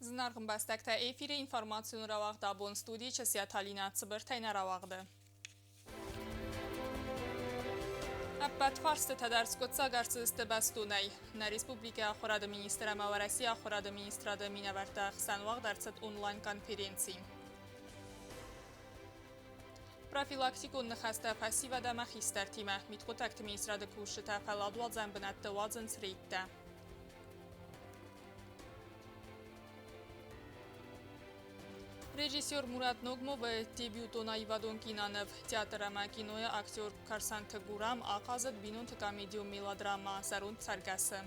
Зынаргъ ӕмбӕстӕгтӕ, эфиры информацион рауагъд абон студийы Часиаты Алинӕ цыбыртӕй нӕ рауагъды. Ӕппӕт фарстытӕ дӕр скъуыддзаг ӕрцыдысты бӕстонӕй. Нӕ республикӕйы ахуырады министр ӕмӕ Уӕрӕсейы ахуырады министрады минӕвӕрттӕ хсӕн уагъд ӕрцыд онлайн-конференци. Профилактикон ныхӕстӕ фӕсивӕд ӕмӕ хистӕртимӕ. Мидхъуыддӕгты министрады кусджытӕ фӕлладуадзӕн бынӕтты уадзынц рейдтӕ. Режиссер Мурат Ногмовы дебютон аивадон киноныв театр ӕмӕ кинойы актер Карсанты Гурам ахъазыд бинонты комедион мелодрама «Зӕронд цӕргӕсы».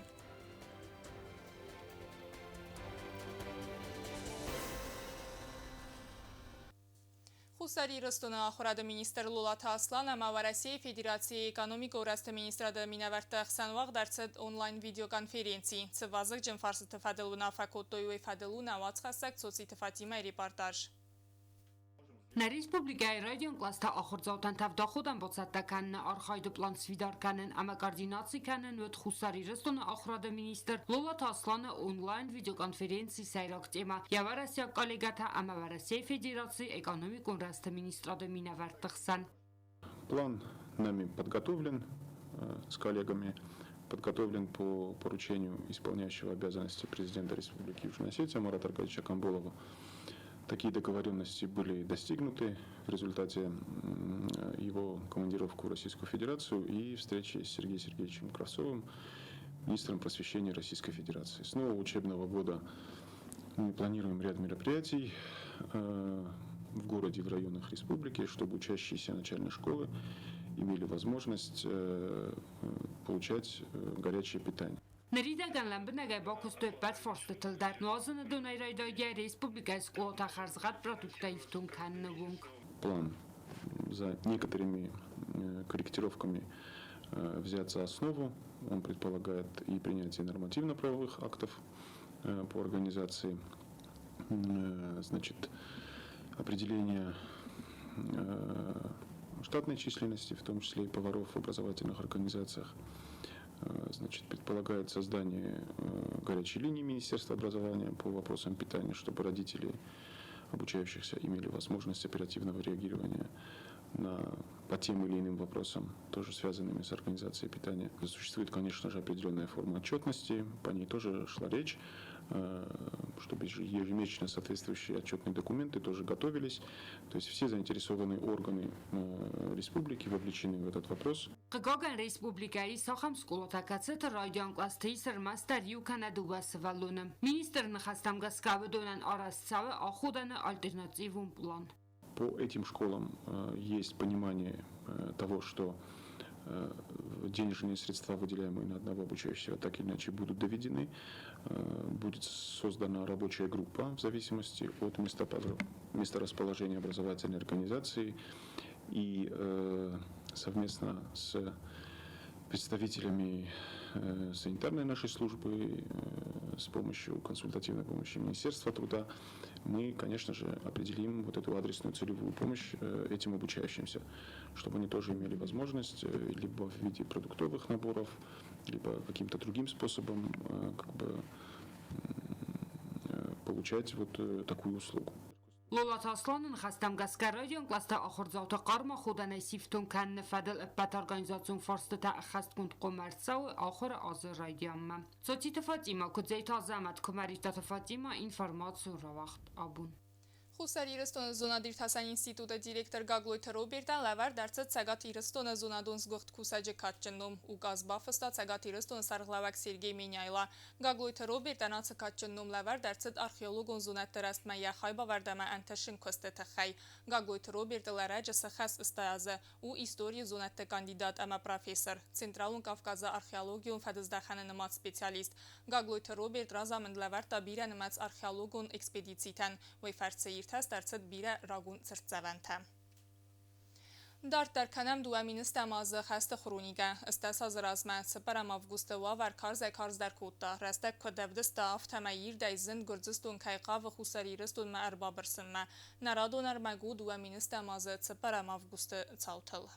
Хуссар Ирыстоны ахуырады министр Лолаты Аслан ӕмӕ Уӕрӕсейы Федерацийы экономикон рӕзты министрады минӕвӕртты хсӕн уагъд ӕрцыд онлайн-видеоконференци. Цы вазыгджын фарстыты фӕдыл уынаффӕ кодтой, уый фӕдыл у нӕ уацхӕссӕг Цоциты Фатимӕйы репортаж. Нӕ республикӕйы райдиан кълӕсты ахуырдзаутӕн тӕвдаходӕн бацӕттӕ кӕныны архайды пълан сфидар кӕнын ӕмӕ координаци кӕнын уыд Хуссар Ирыстоны ахуырады министр Лолаты Асланы онлайн-видеоконференцийы сӕйраг темӕ йӕ уӕрӕсейаг коллегӕтӕ ӕмӕ Уӕрӕсейы Федерацийы экономикон рӕзты министрады минӕвӕртты хсӕн. План нами подготовлен с коллегами, подготовлен по поручению исполняющего обязанности президента Республики Южная Осетия Марата Аркадьевича Камболова. Такие договоренности были достигнуты в результате его командировку в Российскую Федерацию и встречи с Сергеем Сергеевичем Кравцовым, министром просвещения Российской Федерации. С нового учебного года мы планируем ряд мероприятий в городе и в районах республики, чтобы учащиеся начальной школы имели возможность получать горячее питание. Ныридӕгӕн лӕмбынӕгӕй бакуыстой ӕппӕт фарстытыл дӕр. Нуазыны донӕй райдайгӕ республикӕйы скъолатӕ хӕрзгъӕд продукттӕ ифтонг кӕныны онг. План за некоторыми корректировками взят за основу. Он предполагает и принятие нормативно-правовых актов по организации, значит, определение штатной численности, в том числе и поваров в образовательных организациях, значит, предполагает создание горячей линии Министерства образования по вопросам питания, чтобы родители обучающихся имели возможность оперативного реагирования по тем или иным вопросам, тоже связанными с организацией питания. Существует, конечно же, определенная форма отчетности, по ней тоже шла речь, чтобы ежемесячно соответствующие отчетные документы тоже готовились. То есть все заинтересованные органы республики вовлечены в этот вопрос. Хъыгагӕн, республикӕйы ис ахӕм скъолатӕ, кӕцыты райдиан кълӕсты ис ӕрмӕстдӕр иу кӕнӕ дыууӕ сывӕллоны. Министры ныхӕстӕм гӕсгӕ уыдонӕн арӕзт цӕуы аходӕны альтернативон пълан. По этим школам есть понимание того, что денежные средства, выделяемые на одного обучающегося, так или иначе будут доведены. Будет создана рабочая группа в зависимости от месторасположения образовательной организации и совместно с представителями санитарной нашей службы, с помощью консультативной помощи Министерства труда, мы, конечно же, определим вот эту адресную целевую помощь этим обучающимся, чтобы они тоже имели возможность либо в виде продуктовых наборов, либо каким-то другим способом как бы получать вот такую услугу. Лолаты Асланы ныхӕстӕм гӕсгӕ райдиан кълӕсты ахуырдзауты хъарм аходӕнӕй сифтонг кӕныны фӕдыл ӕппӕт организацион фарстытӕ ӕххӕстгонд хъуамӕ ӕрцӕуой ахуыры азы райдианмӕ. Цоциты Фатимӕ, Куыдзейты Азӕмӕт, Куымӕридтаты Фатимӕ, информацион рауагъд абон. Хуссар Ирыстоны зонад-иртасӕн институты директор Гаглойты Робертӕн лӕвӕрд ӕрцыд Цӕгат Ирыстоны зонадон сгуыхт кусӕджы кадджын ном. Указ бафыста Цӕгат Ирыстоны сӕргълӕууӕг Сергей Меняйло. Гаглойты Робертӕн ацы кадджын ном лӕвӕрд ӕрцыд археологон зонӕдты рӕзтмӕ йӕ хайбавӕрд ӕмӕ ӕнтысын куысты тыххӕй. Гаглойты Робертыл ӕрӕджы цы хӕс ыстаазы, у историйы зонӕдты кандидат ӕмӕ профессор, Централон Кавказы археологион фӕдыздӕхӕны нымад специалист. Гаглойты Роберт разамынд лӕвӕрдта бирӕнымӕц археологон экспедицитӕн, уый фӕрцы иртӕст ӕрцыд бирӕ рагон цыртдзӕвӕнтӕ. Дарддӕр кӕнӕм дыууӕ министӕм азы хӕсты хроникӕ. Ӕстдӕс азы размӕ, цыппӕрӕм августы уавӕр карзӕй-карздӕр кодта. Рӕстӕг куыд ӕвдыста, афтӕмӕй ирдӕй зынд Гуырдзыстон кӕй хъавы Хуссар Ирыстонмӕ ӕрбабырсынмӕ. Нӕ радон ӕрмӕг у дыууӕ министӕм азы цыппӕрӕм августы цаутыл.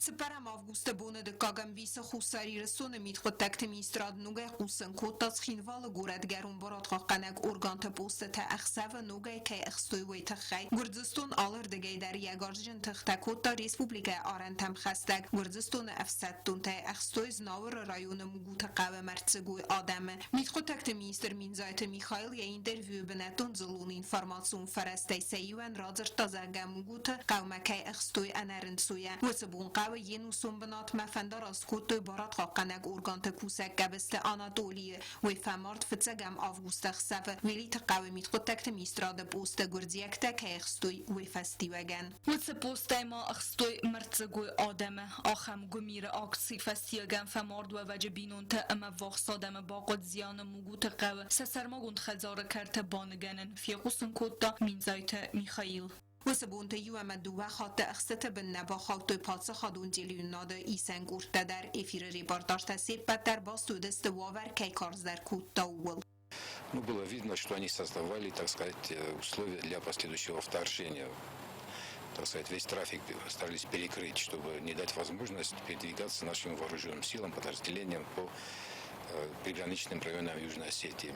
Цыппӕрӕм августы боны дыккаг ӕмбисы Хуссар Ирыстоны мидхъуыддӕгты министрад ногӕй хъусын кодта, Цхинвалы горӕтгӕрон барадхъахъхъӕнӕг органты постытӕ ӕхсӕвы ногӕй кӕй ӕхстой, уый тыххӕй. Гуырдзыстон алырдыгӕй дӕр йӕ гарзджын тыхтӕ кодта республикӕйы арӕнтӕм хӕстӕг. Гуырдзыстоны ӕфсӕддонтӕ ӕхстой Знауыры районы Мугуты хъӕуы мӕрддзыгой адӕмы. Мидхъуыддӕгты министр Миндзайты Михаил йӕ интервьюйы бынӕттон дзыллон информацион фӕрӕзтӕй сӕ иуӕн радзырдта, зӕгъгӕ, Мугуты хъӕумӕ кӕй ӕхстой ӕнӕрынцойӕ. Уыцы бон хъӕуы йе нусон бынатмӕ фӕндараст кодтой барадхъахъхъӕнӕг органты кусӕг Гӕбысты Анатолийы. Уый фӕмард фыццӕгӕм августы ӕхсӕвы Уелиты хъӕуы мидхъуыддӕгты министрады посты гуырдзиӕгтӕ кӕй ӕхстой, уый фӕстиуӕгӕн. Уыцы постӕй ма ӕхстой мӕрддзыгой адӕмы. Ахӕм гуымиры акцийы фӕстиуӕгӕн фӕмардуӕвӕджы бинонтӕ ӕмӕ ввахс адӕмы бахъуыд зианы Мугуты хъӕуы сӕ сӕрмагонд хӕдзары кӕрты баныгӕнын, фехъусын кодта Миндзайты Михаил. Уыцы бонты иу ӕмӕ дыууӕ хатты ӕхцаты бын нӕ бахаудтой паддзахадон телеуынынады исӕн къордтӕ дӕр. Эфиры репортажтӕ се ппӕт дӕр баст уыдысты, уавӕр кӕй карздӕр кодта, ууыл. Ну, было видно, что они создавали, так сказать, условия для последующего вторжения. Так сказать, весь трафик старались перекрыть, чтобы не дать возможность передвигаться нашим вооруженным силам, подразделениям по приграничным районам Южной Осетии.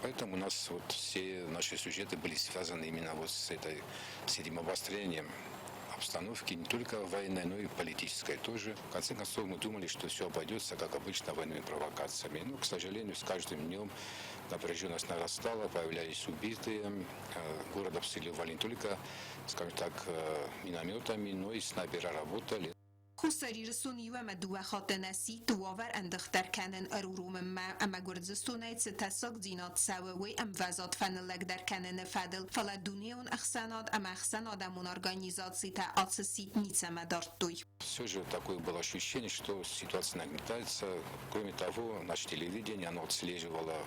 Поэтому у нас вот все наши сюжеты были связаны именно вот с этим обострением обстановки не только военной, но и политической тоже. В конце концов, мы думали, что все обойдется, как обычно, военными провокациями. Но, к сожалению, с каждым днем напряженность нарастала, появлялись убитые. Город обстреливали не только, скажем так, минометами, но и снайпера работали. Хуссар Ирыстон иу ӕмӕ дыууӕ хатты нӕ сидт уавӕр ӕндыгъддӕр кӕнын ӕруромынмӕ ӕмӕ Гуырдзыстонӕй цы тӕссагдзинад цӕуы, уый ӕмвӕзад фӕныллӕгдӕр кӕныны фӕдыл, фӕлӕ дунеон ӕхсӕнад ӕмӕ ӕхсӕнадӕмон организацитӕ ацы сидт ницӕмӕ дардтой. Все же такое было ощущение, что ситуация нагнетается. Кроме того, наше телевидение, оно отслеживало,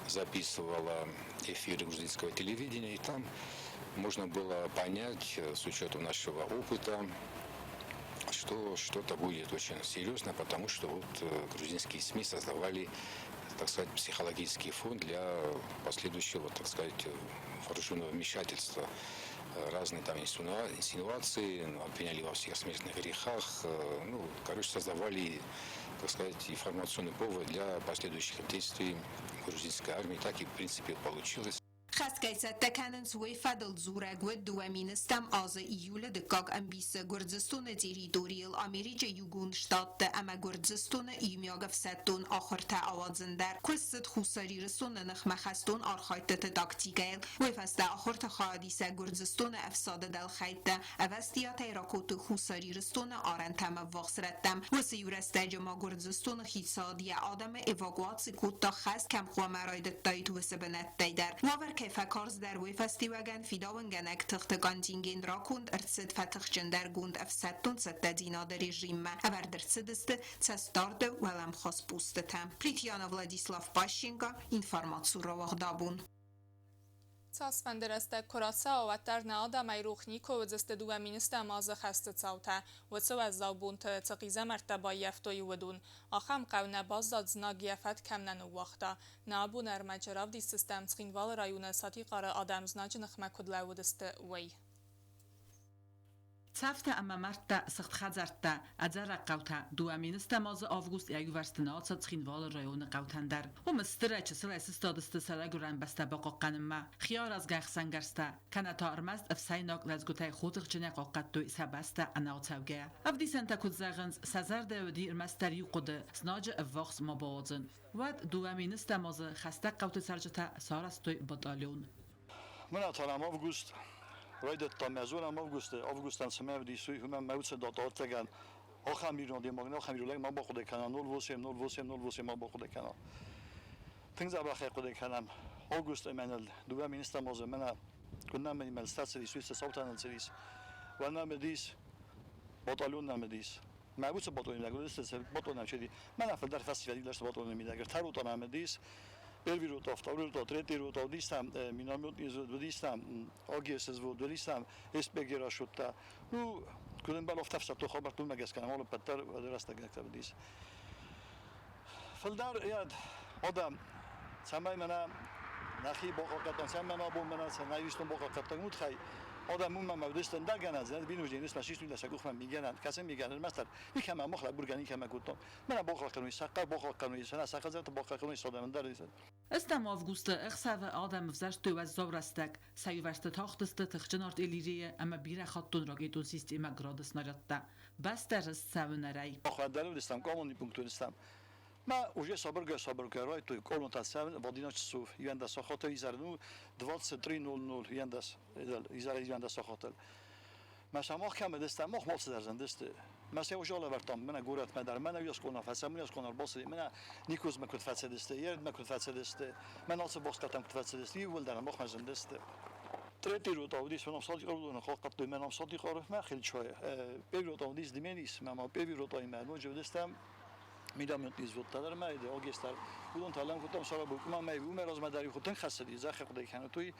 записывало эфиры грузинского телевидения, и там можно было понять, с учетом нашего опыта, что что-то будет очень серьезно, потому что вот грузинские СМИ создавали, так сказать, психологический фон для последующего, так сказать, вооруженного вмешательства. Разные там инсинуации, обвиняли во всех смертных грехах, ну, короче, создавали, так сказать, информационный повод для последующих действий грузинской армии. Так и, в принципе, получилось. Хӕст кӕй цӕттӕ кӕнынц, уый фӕдыл дзурӕг уыд 2000-ӕм азы июлы дыккаг ӕмбисы Гуырдзыстоны территорийыл Америкӕйы Иугонд Штатты ӕмӕ Гуырдзыстоны иумиаг ӕфсӕддон ахуыртӕ ауадзын дӕр. Куыст цыд Хуссар Ирыстоны ныхмӕ хӕстон архайдтыты тактикӕйыл. Уый фӕстӕ ахуырты хайадисӕг Гуырдзыстоны ӕфсады дӕлхӕйттӕ ӕвӕстиатӕй ракодтой Хуссар Ирыстоны арӕнтӕм ӕввахс рӕттӕм. Уыцы иу рӕстӕджы ма Гуырдзыстоны хицауад йӕ адӕмы эвакуаци кодта, хӕст кӕм хъуамӕ райдыдтаид, уыцы бынӕттӕй дӕр. Уавӕр кӕй фӕкарздӕр, уый фӕстиуӕгӕн фидауынгӕнӕг тыхты контингент раконд ӕрцыд фӕтыхджындӕргонд ӕфсӕддон цӕттӕдзинады режиммӕ, ӕвӕрд ӕрцыдысты цӕстдарды уӕлӕмхас постытӕ. Плитьяна Владислав Пащенко, информаци рауагъдабон. Цасфӕнды рӕстӕг куы рацӕуа, уӕддӕр нӕ адӕмӕй рох никуы уыдзысты 2000-ӕм азы хӕсты цаутӕ. Уыцы уӕззау бонты цы хъизӕмӕрттӕ баййӕфтой, уыдон. Ахӕм хъӕу нӕ баззад, знаг йӕ фӕд кӕм нӕ ныууагъта. Нӕ абоны ӕрмӕджы равдисдзыстӕм, Цхинвалы районы Сатихъары адӕм знаджы ныхмӕ куыд лӕууыдысты, уый. Цӕфтӕ ӕмӕ мӕрдтӕ, сыгъд хӕдзӕрттӕ, ӕдзӕрӕг хъӕутӕ. 2000-ӕм азы август йӕ иувӕрсты нӕ ацыд Цхинвалы районы хъӕутӕн дӕр. Уым стырӕй чысылӕй сыстадысты сӕ райгуырӕн бӕстӕ бахъахъхъӕнынмӕ. Хиаразгӕ ӕхсӕнгӕрзтӕ, кӕнӕ та ӕрмӕст ӕфсӕйнаг лӕдзгуытӕй хотыхджынӕй хъахъхъӕдтой сӕ бӕстӕ ӕнӕацӕугӕйӕ. Ӕвдисӕнтӕ куыд зӕгъынц, сӕ зӕрдӕ уыди ӕрмӕстдӕр иу хъуыды: знаджы ӕввахс ма бауадзын. Уӕд 2000-ӕм азы хӕстӕг хъӕуты цӕрджытӕ сарӕзтой батальон. Мынатарам август райдӕдта мӕ августы, августӕн цӕмӕ ӕвдисуй, хумӕн мӕ уцӕдат артӕгӕн ахӕм ирон адӕймаг, ахӕм ирон лӕг ма бахъуыды кӕна, 08, 08, 08 ма бахъуыды кӕна. Тынг дзӕбӕхӕй хъуыды кӕнӕм. Август ӕмӕ 2000-ӕм азы мӕнӕ куыннӕ мӕ стацидис, уый саутӕныл цыдис. Уӕнӕ мыдис, батальон нӕ мыдис. Мӕ уыцы батальон лӕг, батальон чеди. Мӕнӕ фылдӕр фӕсивӕд лӕсты батальоны мидӕг. Ӕртӕ нӕ мыдис. Первый рота, второй рота, третий рота, уыдистам, миномет уыдистам, АГС уыдистам, СПГ расудта. Ну, különben ӕфсӕддон хабӕрттыл мӕ гӕсгӕ алыппӕт дӕр рӕстӕгӕгтӕ уыдис. Фылдӕр йӕд адӕм, цӕмӕй мӕнӕ нӕхи бахъахъхъӕдтам, цӕмӕй мӕнӕ абон мӕнӕ нӕ Ирыстон бахъахъхъӕдтам, уый тыххӕй Адам умма мавдистан дагана зад бинужден исма шишту да сагухма мигана касем мигана мастар никама мохла бурган никама гутом мена бохла кануи сақа бохла кануи сана сақа зат бохла кануи содам дар Ыстам августы ӕхсӕвы адӕм ӕвзӕрстой уӕззау рӕстӕг. Сӕ иувӕрсты тахтысты тыхджын артиллерийы ӕмӕ бирӕхаттон ракетон системӕ Грады снарядтӕ. Бӕстӕ рызт сӕ уынӕрӕй. Охвадалу дистам коммунни пункту дистам. Ма уже сабыргай сабыргай райтой колонта 7 в 11 часов юанда сахата изар, ну, 23:00 юандас изар юанда сахата. Ма самах кам дистам мох мол сдарзан дисте. Ма се уже вертам мена горат ма дар мена юс кона фасам юс кона бос мена никоз ма куд фаса дисте ерд ма куд фаса дисте. Мена also бос катам куд фаса дисте юл дар мох мазан дисте. Третий рот аудис мена садиқ рудон хоқат мена садиқ арф ма хел чой. Первый рот аудис дименис ма первый рот ай ма ноҷ дистам მიდამეტის ვოტა და მე ოგესტარ უდონ თალამ ხუტამ სარაბუკ მა მე უმეროზ მა დარი ხუთენ ხასდი ზახე ყდე ქანო თუი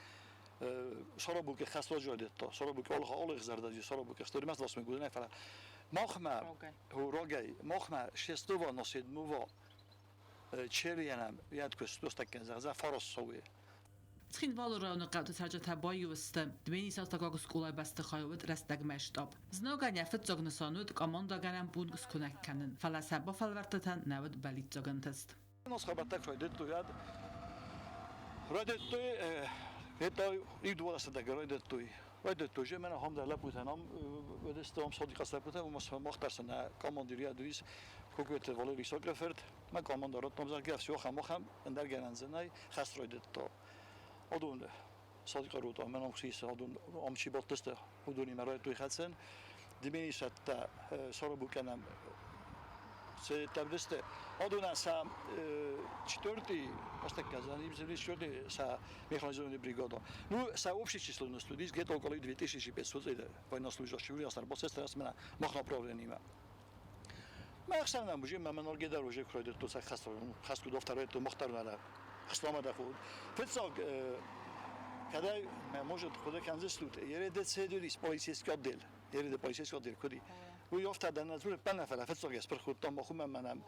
სარაბუკე ხასლოჯოდეტო სარაბუკ ოლხა ოლეხ ზარდაჯი სარაბუკე სტორი მას ლოსმე გუდნა ფარა მოხმა ჰუ როგაი მოხმა шестого но седьмого чериянам я თქვეს 100 ზაღზა ფაროსოვი. Цхинвалы районы хъӕуты цӕрджытӕ баиу сты Дменисы астӕуккаг скъолайы бӕстыхайы уыд рӕстӕгмӕ штаб. Знагӕн йӕ фыццаг нысан уыд командӕгӕнӕн пункт скуынӕг кӕнын, фӕлӕ сӕ бафӕлвӕрдтытӕн нӕ уыд бӕллиццаг ӕнтыст. Одун садиқарута мен амхис одун амчи боттеста удуни марайтуй хатсен диминисатта сорабуканам се одуна са четвертый остаказан им земли четвертый са механизированная бригада. Ну, са общая численность людей где-то около 2500 военнослужащих, у нас босс мена мах направление. ما اخسرنا مجي ما من ارجع دار وجه كريدت تو خاص خاص كدو افتر تو مختار ولا خصلامه دخول фыццаг когда может худа канзестут ереде цедурис полицейский отдел ереде полицейский отдел куди вы офта назур панафала фыццаг эс прхуттам махума манам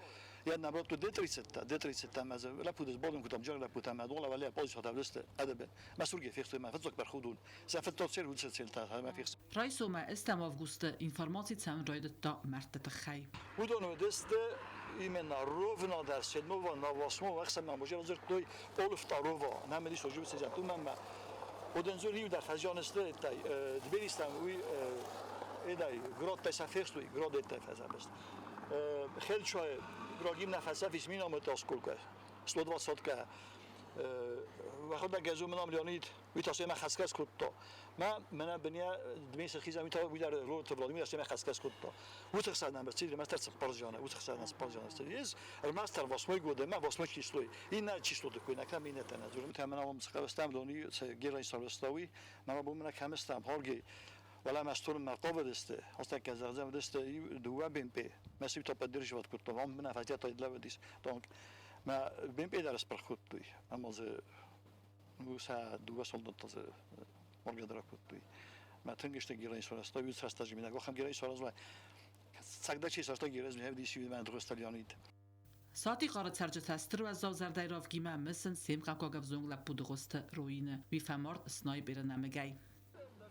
я наоборот Д30 Д30 там лапудес бодун кутам жар лапутам дола валя полиция тавлесте адабе масурге фихту ма фыццаг бархудун са фыццаг цел уцел та ма фихс. Райсомӕ ӕстӕм августы информаци цӕуын райдыдта мӕрдты тыххӕй. Уыдон уыдысты именно ровно до седьмого на восьмого ахсам може разртой полвторого нам лишь уже сидят ту мама оден зур иудар фазионесте тай тбилистам уи ეдай გროტ ესაფეხსტუი გროდ ეტაფაზაბეს ხელჩვე გროგიმ ნაფასაფის მინომეტ сколько 120 ვახოდა გეზუმნამ ლეონიდ ვითას ემა ხასკას ქუტტო მა მენა ბნია დმის ხიზა ვითა ვიდარ როთ ვლადიმირ ასემა ხასკას ქუტტო უთხსანა მერცი მასტერ სპორჟანა უთხსანა სპორჟანა ეს მასტერ восьмой года ма восьмой число ина число такой на каминета на ზურმ თამნა მომწყავასტამ ლონი გერაის საროსტავი მა ბუმნა ქამესტამ ჰორგი ولا مستور مرقوبة هستا كزغزام دست دوا بي ام بي ما سيبتو поддерживать курто вам на фатята для donc ما بي ام بي دارس برخوتوي اما ز муса дуа солдат моргадра куттуй ма тынгышта герай сорасто ю састажи мина гохам герай соразва цагдачи састо гераз мевди си ман дросталионид. Сатиқары цӕрджытӕ стыр уӕззау зӕрдӕйы равгимӕ мысынц се мхъӕуккаг ӕвзонг лӕппу Дыгъуызты Руины. Уый фӕмард снайперы нӕмыгӕй.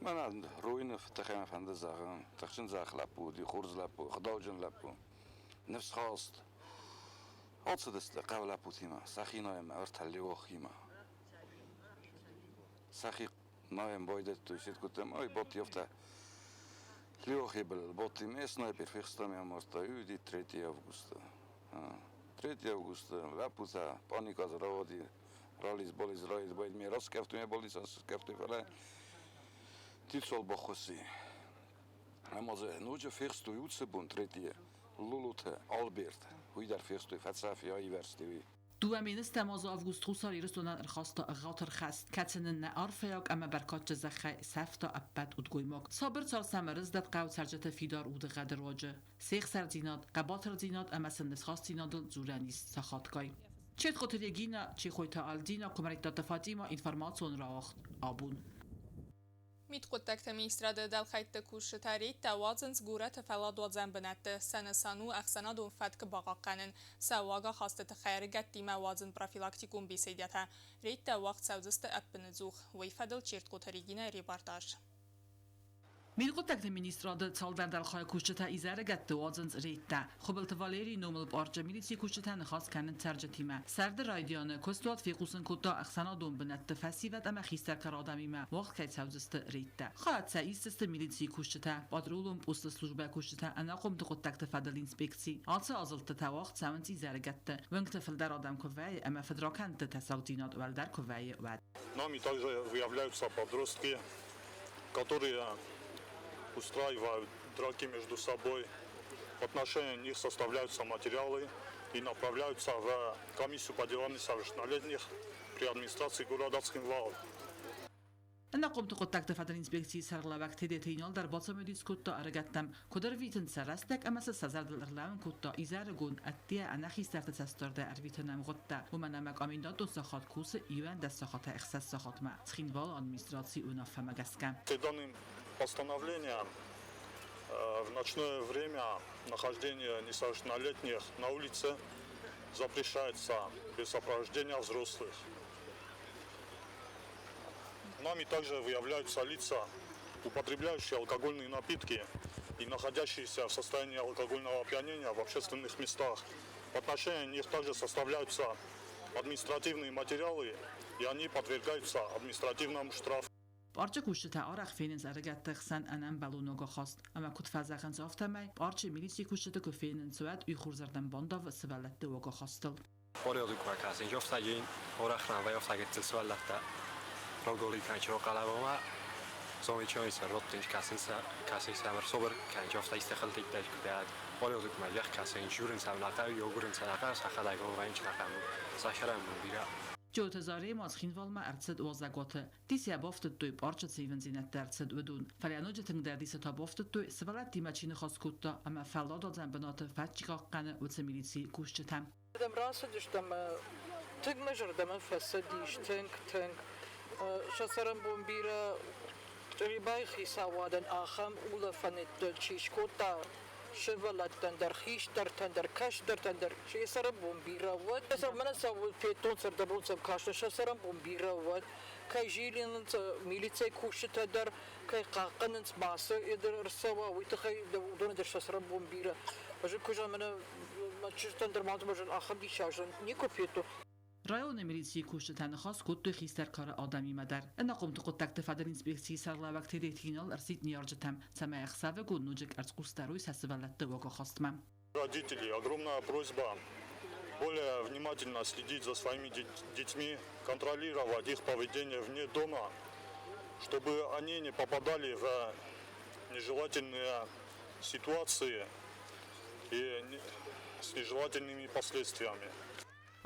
Мӕнӕ Руины тыххӕй мӕ фӕнды зӕгъын, тыхджын дзӕх лӕппу уыди, хорз лӕппу, ӕгъдауджын лӕппу, ныфсхаст. Ацыдысты хъӕуы лӕппутимӕ, сӕхи найынмӕ, ӕртӕ Леохимӕ. Сӕхи найын байдыдтой, сед кодтам, ой, бадти афтӕ Леохи былыл, бадти ме снайпер фехста ме амардта, уыди 3 августа. 3 августа лӕппутӕ паникӕ дзы рауади, ралидз-балидз, ралидз-балидз, ме раскъӕфтой, ме больницӕ сскъӕфтой, фӕлӕ Тицол баххуысси. Ӕмӕ дзы ноджы фехстой уыцы бон третийы Лулуты Альберт. Уый дӕр фехстой, фӕцӕф и аивӕрзти уый. 2 ӕстӕм азы август Хуссар Ирыстонӕн ӕрхаста ӕгъатыр хӕст, кӕцы нын нӕ арфӕйаг ӕмӕ бӕркадджын зӕххӕй сӕфта ӕппӕт удгоймаг. Сабыр цард сӕм ӕрыздӕхт хъӕуы цӕрджыты фидар удыгъӕды руаджы. Се хсардзинад, хъӕбатырдзинад ӕмӕ сын ныфсхастдзинадыл дзурӕн ис сахатгай. Четхъоты Регина, Чехойты Альдина, Куымӕридтаты Фатима, информацион рауагъд Абон. Мидхъуыддӕгты министрады дӕлхӕйтты кусджытӕ рейдтӕ уадзынц горӕты фӕлладуадзӕн бынӕтты. Сӕ нысан у ӕхсӕнадон фӕтк бахъахъхъӕнын. Сӕ уагахасты тыххӕй ӕрыгӕттимӕ уадзын профилактикон беседӕтӕ. Рейдтӕ уагъд цӕудзысты ӕппыныдзух. Уый фӕдыл Чертхъоты Регинӕйы репортаж. Мидхъуыддӕгты министрады цалдӕр дӕлхайы кусджытӕ изӕрыгӕтты уадзынц рейдтӕ. Хуыбылты Валерийы номыл парчы милицийы кусджытӕ ныхас кӕнынц цӕрджытимӕ. Сӕрды райдианы куыстуат фехъусын кодта ӕхсӕнадон бынӕтты фӕсивӕд ӕмӕ хистӕр кары адӕмимӕ уагъд кӕй цӕудзысты рейдтӕ. Хайад сӕ исдзысты милицийы кусджытӕ, патрулон посты службӕйы кусджытӕ, ӕнахъомты хъуыддӕгты фӕдыл инспекци. Ацы азылдтытӕ уагъд цӕуынц изӕрыгӕтты, уынгты фылдӕр адӕм куы вӕййы ӕмӕ фыдракӕндты тӕссагдзинад уӕлдӕр куы вӕййы, уӕд. Нами также выявляются подростки, которые устраивают драки между собой. В отношении них составляются материалы и направляются в комиссию по делам несовершеннолетних при администрации города Цхинвал. Ӕнахъомты хъуыддӕгты фӕдыл инспекцийы сӕргълӕууӕг Тедеты Инал дӕр бацымыдис кодта ӕрыгӕттӕм, куыд ӕрвитынц сӕ рӕстӕг ӕмӕ сӕ сӕ зӕрдыл ӕрлӕууын кодта изӕрыгон ӕддейӕ ӕнӕхистӕрты цӕстдардӕй ӕрвитыны ӕмгъуыдтӕ, уымӕн ӕмӕ къаминдатон сахат кусы 11 сахатӕй 6 сахатмӕ Цхинвалы администрацийы уынаффӕмӕ гӕсгӕ. Данным постановлением в ночное время нахождение несовершеннолетних на улице запрещается без сопровождения взрослых. Нами также выявляются лица, употребляющие алкогольные напитки и находящиеся в состоянии алкогольного опьянения в общественных местах. В отношении них также составляются административные материалы, и они подвергаются административному штрафу. Парчы кусджытӕ арӕх фенынц ӕрыгӕтты хсӕн ӕнӕмбӕлон уагахаст. Ӕмӕ куыд фӕзӕгъынц, афтӕмӕй парчы милицийы кусджыты куы фенынц, уӕд уый хурзӕрдӕм бандавы сывӕллӕтты уагахастыл. Paljoduk megkászni joftágin, orachrán vagy joftágit szvellette rogolikány rokalávoma. Zomi csajszer rottin kászni számar szober kány joftágy stekhaltik daj kudead. Paljoduk meg jach zsúrin számláká, jogurin számláká, szachadágó vajncsnáká, szasharám bira. Джиоты Заремӕ Цхинвалмӕ ӕрцыд уазӕгуаты. Дисы йӕ бафтыдтой, парчы цы ивындзинӕдтӕ ӕрцыд, уыдон. Фӕлӕ ноджы тынгдӕр дисы та бафтыдтой, сывӕллӕттимӕ чи ныхас кодта ӕмӕ фӕлладуадзӕн бынаты фӕтк чи хъахъхъӕны, уыцы милицийы кусджытӕ. Ардӕм рацыдыстӕм, тынг мӕ зӕрдӕмӕ фӕцыдис, тынг, тынг. Сӕ цӕрӕнбон бирӕ Чъребайы хицауадӕн ахӕм улӕфӕнтты чи скодта сывӕллӕттӕн дӕр, хистӕртӕн дӕр, кӕстӕртӕн дӕр, сӕ цӕрӕнбон бирӕ уӕд. Мӕнӕ сӕ федтон, сӕрдӕбон сӕм кастӕн, сӕ цӕрӕнбон бирӕ уӕд. Кӕй зилынц милицӕйы кусджытӕ дӕр, кӕй хъахъхъӕнынц, мацы ӕрцӕуа, уый тыххӕй уыдоны дӕр сӕ цӕрӕнбон бирӕ. Ӕз куы зӕгъын, мӕнӕ мӕ чызджытӕн дӕр ма ахӕм диссаг никуы федтон. Районы милицийы кусджытӕ ныхас кодтой хистӕр кары адӕмимӕ дӕр. Ӕнахъомты хъуыддӕгты фӕдыл инспекцийы сӕргълӕууӕг Тедеты Инал ӕрсидт ныййарджытӕм, цӕмӕй ӕхсӕвыгон ноджы къӕрцхъус дарой сӕ сывӕллӕтты уагахастмӕ. Родители, огромная просьба более внимательно следить за своими детьми, контролировать их поведение вне дома, чтобы они не попадали в нежелательные ситуации и с нежелательными последствиями.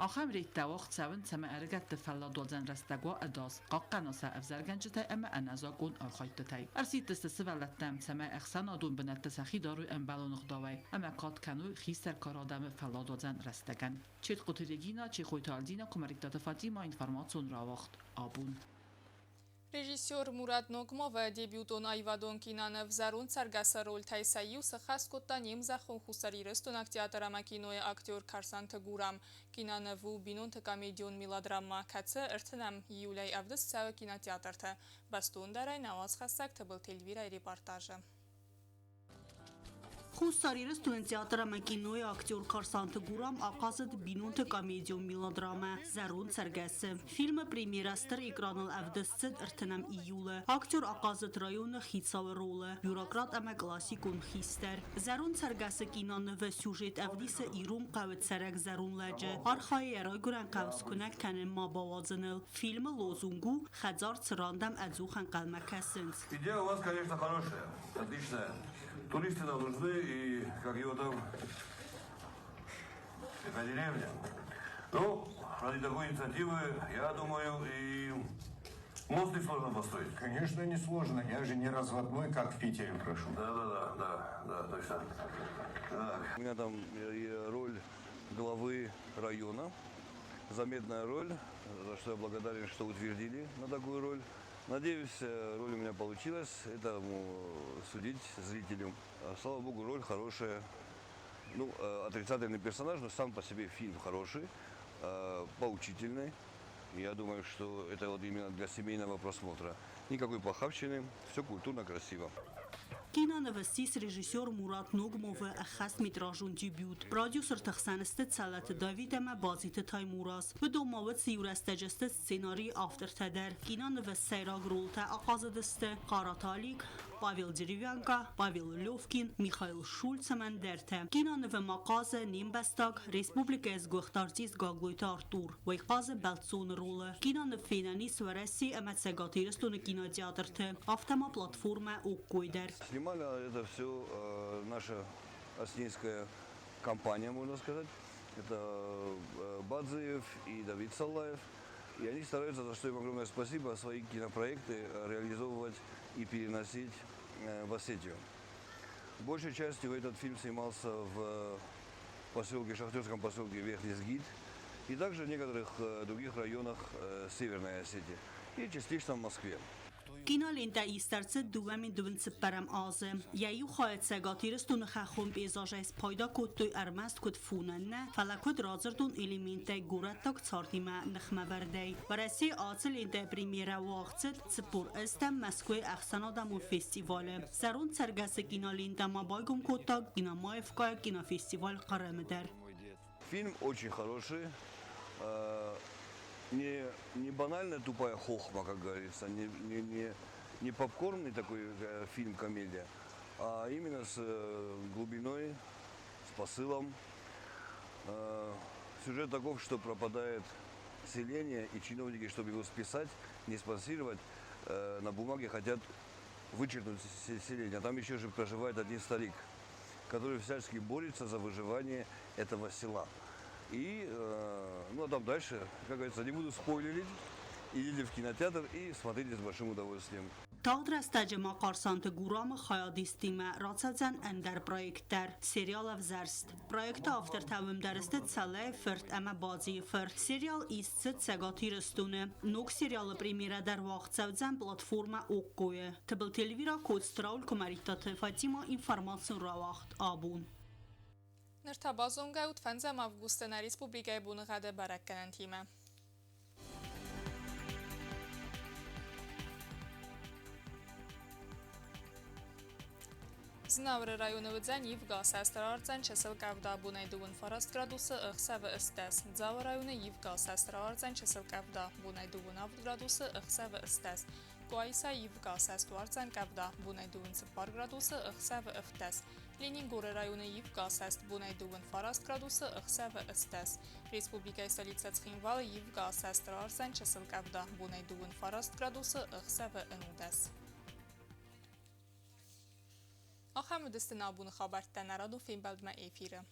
Ахӕм рейдтӕ уагъд цӕуынц, цӕмӕй ӕрыгӕтты фӕлладуадзӕн рӕстӕг уа ӕдас, хъахъхъӕна сӕ ӕвзӕргӕнджытӕй ӕмӕ ӕнӕзакъон архайдтытӕй. Ӕрсидтысты сывӕллӕттӕм, цӕмӕй ӕхсӕнадон бынӕтты сӕхи дарой ӕмбӕлон ӕгъдауӕй ӕмӕ кад кӕной хистӕр кары адӕмы фӕлладуадзӕн рӕстӕгӕн. Четкъуты Регина, Чехойты Альдина, Куымӕридтаты Фатимӕ, информацион рауагъд Абон. Режиссер Мурат Ногмовы дебютон аивадон киноныв «Зӕронд цӕргӕсы» рольтӕй сӕ иу сыххӕст кодта не мзӕххон хуссарирыстойнаг театр ӕмӕ кинойы актер Карсанты Гурам. Киноныв у бинонты комедион мелодрама, кӕцы 30 июлӕй ӕвдыст цӕуы кинотеатрты. Бӕстондӕрӕй нӕ уацхӕссӕг Тыбылты Эльвирӕйы репортажы. Хуссар Ирыстоны театр ӕмӕ кинойы актер Карсанты Гурам ахъазыд бинонты комедион мелодрамӕ «Зӕронд цӕргӕсы». Фильмы премьерӕ стыр экраныл ӕвдыст цыд 30 июлы. Актер ахъазыд районы хицауы ролы, бюрократ ӕмӕ классикон хистӕр. «Зӕронд цӕргӕсы» кинонывы сюжет ӕвдисы ирон хъӕуы цӕрӕг зӕронд лӕджы. Архайы йӕ райгуырӕн хъӕу скуынӕг кӕнын ма бауадзыныл. Фильмы лозунг у «Хӕдзар цы ран дӕм ӕдзух ӕнхъӕлмӕ кӕсынц». Идея у вас, конечно, хорошая, отличная. Туристы нам нужны, и как его там, это деревня. Ну, ради такой инициативы, я думаю, и мост не сложно построить. Конечно, не сложно. Я же не разводной, как в Питере прошу. Да, точно. Так. У меня там роль главы района. Заметная роль, за что я благодарен, что утвердили на такую роль. Надеюсь, роль у меня получилась. Это судить зрителю. Слава богу, роль хорошая. Ну, отрицательный персонаж, но сам по себе фильм хороший, поучительный. Я думаю, что это вот именно для семейного просмотра. Никакой похабщины, все культурно, красиво. Кинонывы ссис режиссер Мурат Ногмовы ӕххӕстметражон дебют. Продюсерты хсӕн сты Цӕллаты Давид ӕмӕ Бадзиты Таймураз. Уыдон ма уӕд цы иу рӕстӕджы сты сценарийы автортӕ дӕр. Кинонывы сӕйраг ролтӕ ахъазыдысты Хъараты Алик, Павел Деревянко, Павел Левкин, Михаил Шульц ӕмӕ ӕндӕртӕ. Кинонывы ма хъазы не мбӕстаг, республикӕйы сгуыхт артист Гаглойты Артур. Уый хъазы бӕлццоны ролы. Киноныв фенӕн ис Уӕрӕсе ӕмӕ Цӕгат Ирыстоны кинотеатрты, афтӕ ма платформӕ Оккой дӕр. Снимали это все наша осетинская компания, можно сказать. Это Бадзиев и Давид Салаев. И они стараются, за что им огромное спасибо, свои кинопроекты реализовывать и переносить в Осетию. Большей частью этот фильм снимался в поселке, шахтерском поселке Верхний Сгид и также в некоторых других районах Северной Осетии и частично в Москве. Кинолентӕ ист ӕрцыд 2024 азы. Йӕ иу хайы Цӕгат Ирыстоны хӕххон пейзажӕй спайда кодтой ӕрмӕст куыд фонӕн нӕ, фӕлӕ куыд радзырдон элементтӕй горӕттаг цардимӕ ныхмӕвӕрдӕй. Уӕрӕсейы ацы лентӕйы премьерӕ уагъд цыд 40-ӕстӕм Мӕскуыйы ӕхсӕнадӕмон фестивалы. Зӕронд цӕргӕсы кинолентӕ ма байгом кодта Киномаевкӕйы кинофестиваль Хъырымы дӕр. Фильм очень хороший. Не, не банальная тупая хохма, как говорится, не, не, не, не попкорный такой фильм-комедия, а именно с глубиной, с посылом. Сюжет таков, что пропадает селение, и чиновники, чтобы его списать, не спонсировать, на бумаге хотят вычеркнуть селение. Там еще же проживает один старик, который всячески борется за выживание этого села. И, ну а там дальше, как говорится, не буду спойлерить. Идите в кинотеатр и смотрите с большим удовольствием. Тагъд рӕстӕджы ма Хъарсанты Гурамы хайадистимӕ рацӕудзӕн ӕндӕр проект дӕр, сериал Ӕвзӕрст. Проекты автортӕ уым дӕр сты Цӕлайы фырт ӕмӕ Бадзийы фырт. Сериал ист цыд Цӕгат Ирыстоны. Ног сериалы премьерӕ дӕр уагъд цӕудзӕн платформӕ Окко-йы. Тыбылты Эльвира, Коцты Рауль, Куымӕридтаты Фатимӕ, информацион рауагъд Абон. Ныр та базонгӕ ут фӕндзӕм августы нӕ республикӕйы боныгъӕды бӕрӕггӕнӕнтимӕ. Знауыры районы уыдзӕн ивгӕ, сӕстӕрардзӕн чысыл къӕвда бонӕй 29 градусы, ӕхсӕвы 18. Дзауы районы ивгӕ, сӕстӕрардзӕн чысыл къӕвда бонӕй 27 градусы, ӕхсӕвы 18. Къуайса ивгӕ, сӕстуардзӕн къӕвда бонӕй 24 градусы, ӕхсӕвы 17. Ленингоры районы ивгӕ, сӕст бонӕй 29 градусы, ӕхсӕвы 18. Республикӕйы столицӕ Цхинвалы ивгӕ, сӕстӕрардзӕн чысыл къӕвда бонӕй 29 градусы, ӕхсӕвы 11. Ахӕм уыдысты нӕ абоны хабӕрттӕ нӕ радон фембӕлдмӕ эфиры.